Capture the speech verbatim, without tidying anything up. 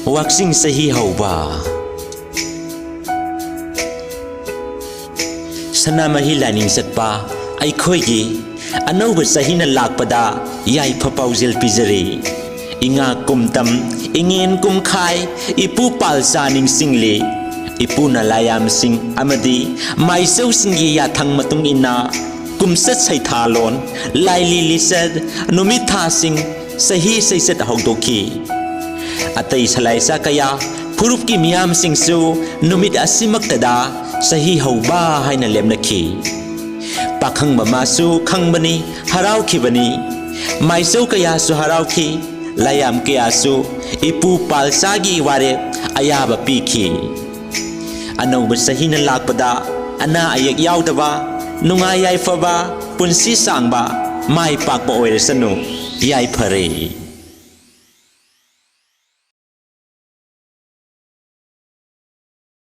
ꯋꯥꯛꯆꯤꯡ ꯆꯍꯤ ꯍꯧꯕ꯫ ꯁꯅꯥꯃꯍꯤ ꯂꯥꯏꯅꯤꯡ ꯆꯠꯄ ꯑꯩꯈꯣꯏꯒꯤ ꯑꯅꯧꯕ ꯆꯍꯤꯅ ꯂꯥꯛꯄꯗ ꯌꯥꯏꯐ ꯄꯥꯎꯖꯦꯜ ꯄꯤꯖꯔꯤ꯫ ꯏꯉꯥ ꯀꯨꯝꯇꯝ, ꯏꯉꯦꯟ ꯀꯨꯝꯈꯥꯏ, ꯏꯄꯨ ꯄꯥꯜꯆꯥ ꯅꯤꯡꯁꯤꯡꯂꯤ꯫ ꯏꯄꯨꯅ ꯂꯥꯏꯌꯥꯝꯁꯤꯡ ꯑꯃꯗꯤ ꯃꯥꯏꯆꯧꯁꯤꯡꯒꯤ ꯌꯥꯊꯪ ꯃꯇꯨꯡ ꯏꯟꯅ ꯀꯨꯝꯆꯠ ꯁꯩꯊꯥꯂꯣꯟ, ꯂꯥꯏꯂꯤ ꯂꯤꯆꯠ, ꯅꯨꯃꯤꯠ ꯊꯥꯁꯤꯡ, ꯆꯍꯤ ꯆꯩꯆꯠ ꯍꯧꯗꯣꯛꯈꯤ꯫ ꯑꯇꯩ ꯁꯂꯥꯏꯆꯥ ꯀꯌꯥ ꯐꯨꯔꯨꯞꯀꯤ ꯃꯤꯌꯥꯝꯁꯤꯡꯁꯨ ꯅꯨꯃꯤꯠ ꯑꯁꯤꯃꯛꯇꯗ ꯆꯍꯤ ꯍꯧꯕ ꯍꯥꯏꯅ ꯂꯦꯞꯅꯈꯤ꯫ ꯄꯥꯈꯪꯕ ꯃꯥꯁꯨ ꯈꯪꯕꯅꯤ, ꯍꯔꯥꯎꯈꯤꯕꯅꯤ꯫ ꯃꯥꯏꯆꯧ ꯀꯌꯥꯁꯨ ꯍꯔꯥꯎꯈꯤ, ꯂꯥꯏꯌꯥꯝ ꯀꯌꯥꯁꯨ ꯏꯄꯨ ꯄꯥꯜꯆꯥꯒꯤ ꯋꯥꯔꯦꯞ ꯑꯌꯥꯕ ꯄꯤꯈꯤ꯫ ꯑꯅꯧꯕ ꯆꯍꯤꯅ ꯂꯥꯛꯄꯗ ꯑꯅꯥ ꯑꯌꯦꯛ ꯌꯥꯎꯗꯕ, ꯅꯨꯡꯉꯥꯏ ꯌꯥꯏꯐꯕ, ꯄꯨꯟꯁꯤ ꯁꯥꯡꯕ, ꯃꯥꯏ ꯄꯥꯛꯄ ꯑꯣꯏꯔꯁꯅꯨ꯫ ꯌꯥꯏꯐꯔꯦ꯫